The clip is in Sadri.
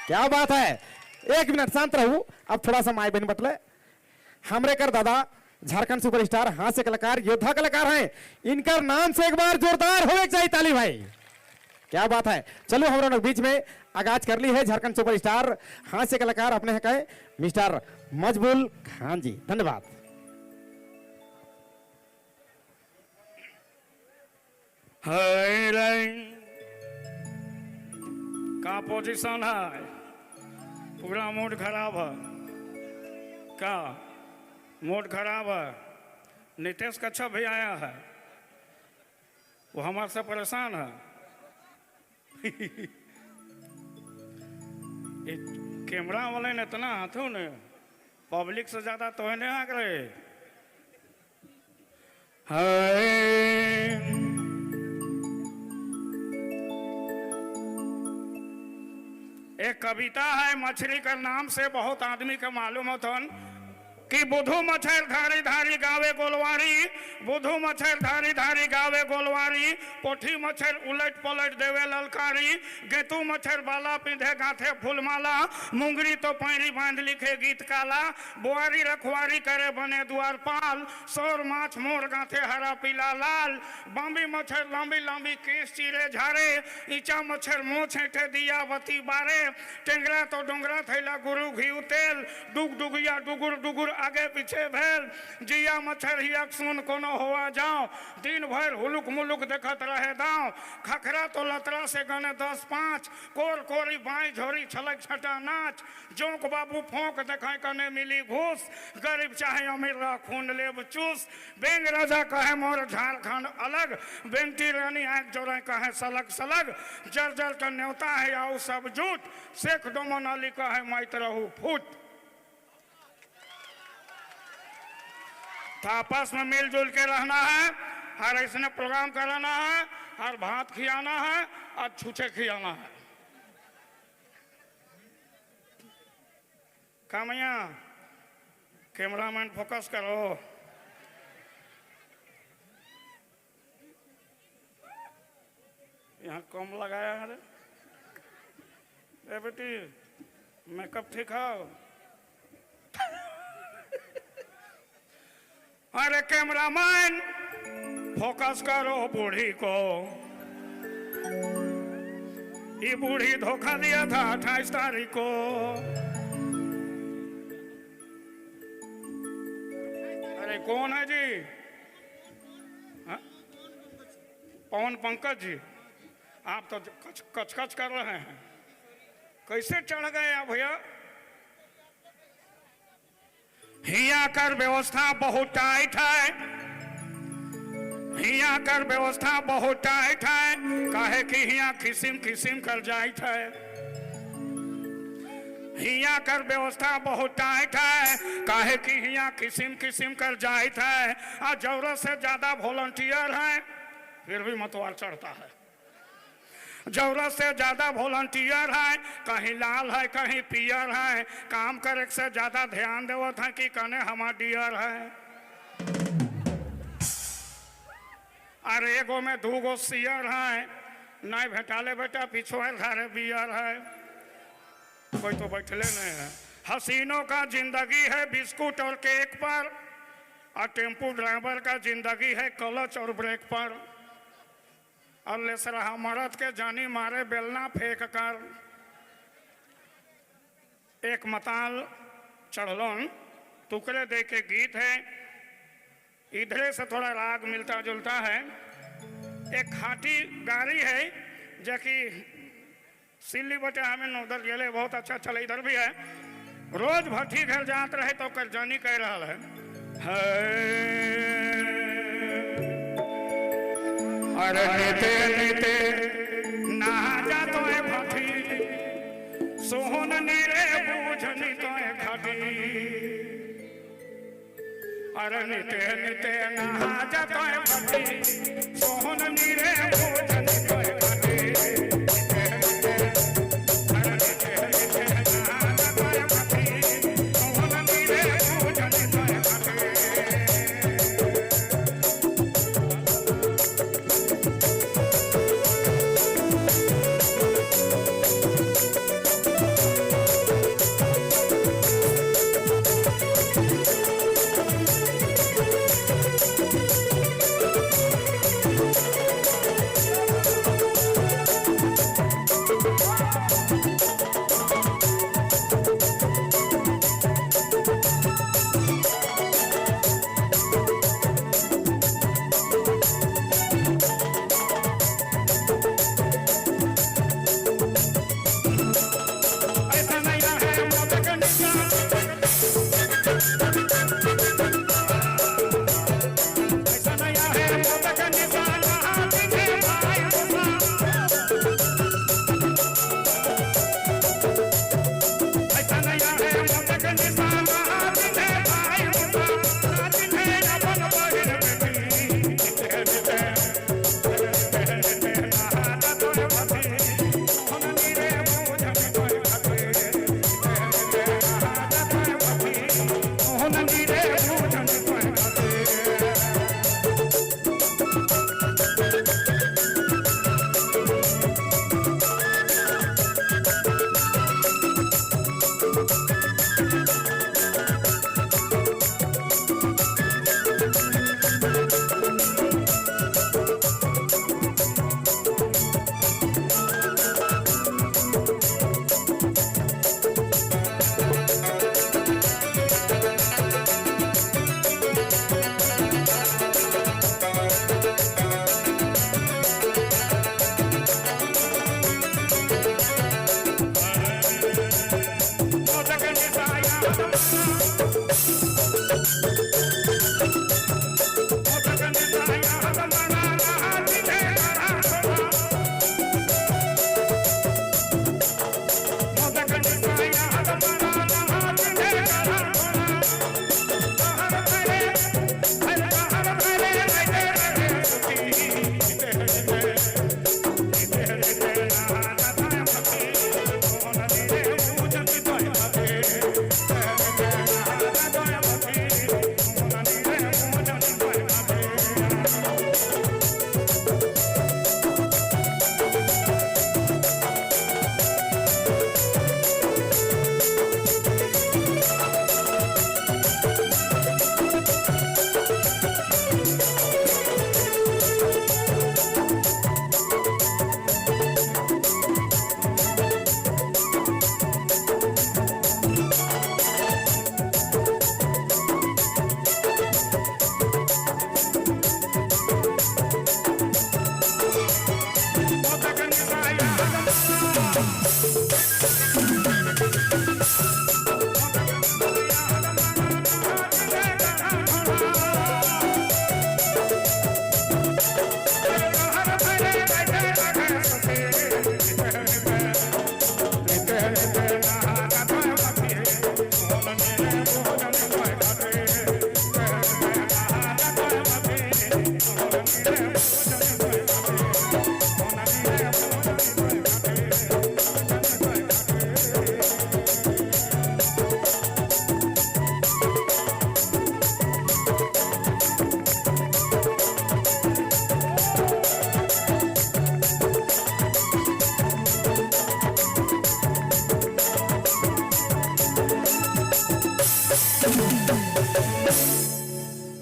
क्या बात है। एक मिनट शांत रहू, अब थोड़ा सा माई बहन बटले। हमरे कर दादा झारखंड सुपरस्टार हास्य कलाकार योद्धा कलाकार हैं, इनकर नाम से एक बार जोरदार होवे चाहिए ताली भाई। क्या बात है। चलो हम लोग बीच में आगाज कर ली है झारखंड सुपरस्टार हास्य कलाकार अपने हैं कहे मिस्टर मजबूल खान जी। धन्यवाद। का पोजीशन है, पूरा मूड खराब है। का मूड खराब है। नितेश कच्छप भी आया है, वो हमारे से परेशान है। ये कैमरा वाले ने इतना हाथों ने पब्लिक से ज्यादा तो नहीं आग रहे है। एक कविता है मछली के नाम से, बहुत आदमी के मालूम होतन कि बुधु मछर धारी धारी गावे गोलवारी, बुधु मछर धारी धारी गावे गोलवारी, पोठी मछर उलट पलट देवे ललकारी, गेतु मछर बाला पिंधे गाथे फूलमाला, मुंगरी तो पैरी बांध लिखे गीत काला, बुआरी रखवारी करे बने द्वार पाल, सौर माछ मोर गाथे हरा पीला लाल, बाम्बी मछर लंबी लंबी केस चीरे झारे, ईचा मछर मुँह छेठे दिया बत्ती बारे, टेंगरा तो डोंगरा थैला गुरु घी तेल, डुग डुगिया डुगुर डुगुर आगे पीछे भेल, जिया मच्छर हिया सुन कोनो होआ जाओ, दिन भर हुलुक मुलुक देखत रहे दाव, खखरा तो लतरा से गने 10-5, कोर कोरी बाई झोरी छलक छटा नाच, जोंक बाबू फोंक देखे कने मिली घूस, गरीब चाहे अमीर रह खून लेब चूस, बेंग राजा कहे मोर झारखंड अलग, बेंगटी रानी आँख जोड़े कहे सलग सलग, जर जर का न्योता है आओ सब झूठ, शेख डोमन अली कहे मैत रहू फूट। तो आपस में मिलजुल के रहना है, हर इसने प्रोग्राम कराना है, हर भात खिलाना है और छूछे खिलाना है। कामैया कैमरामैन फोकस करो। यहाँ कम लगाया है रे। ए बेटी मेकअप ठीक है। अरे कैमरामैन फोकस करो बूढ़ी को, ये बूढ़ी धोखा दिया था 28 तारीख को। अरे कौन है जी? हा? पवन पंकज जी, आप तो कच कच कच कर रहे हैं, कैसे चढ़ गए आप भैया? हिया कर व्यवस्था बहुत टाइट है, हिया कर व्यवस्था बहुत टाइट है, काहे कि हिया किसिम किसिम कर जाइत है। हिया कर व्यवस्था बहुत टाइट है, काहे कि हिया किसिम किसिम कर जाइत है, आ जरूरत से ज्यादा वॉलंटियर है फिर भी मतवार चढ़ता है। जरूरत से ज्यादा वॉलंटियर है, कहीं लाल है कहीं पियर है, काम करे से ज्यादा ध्यान देवत है कि कने हमार डियर है। अरे एगो में 2 गो सियर है, नहीं भेटाले बेटा पिछुआ धारे बियर है, कोई तो बैठले नहीं है। हसीनों का जिंदगी है बिस्कुट और केक पर, और टेम्पू ड्राइवर का जिंदगी है क्लच और ब्रेक पर, और लेसरहा मरद के जानी मारे बेलना फेंक कर। एक मताल चढ़लन टुकड़े दे के गीत है, इधरे से थोड़ा राग मिलता जुलता है। एक खाटी गाड़ी है जो कि सिल्ली बटे हमें उधर गेले बहुत अच्छा चले, इधर भी है। रोज भट्ठी घर जात रहे तो कर जानी कह रहा है, अरे निते निते नहा जा तो भट्ठी, सोहन नीरे बूझनी तो घटी, अरे निते निते नहा जा तो भट्ठी, सोहन नीरे बूझनी तो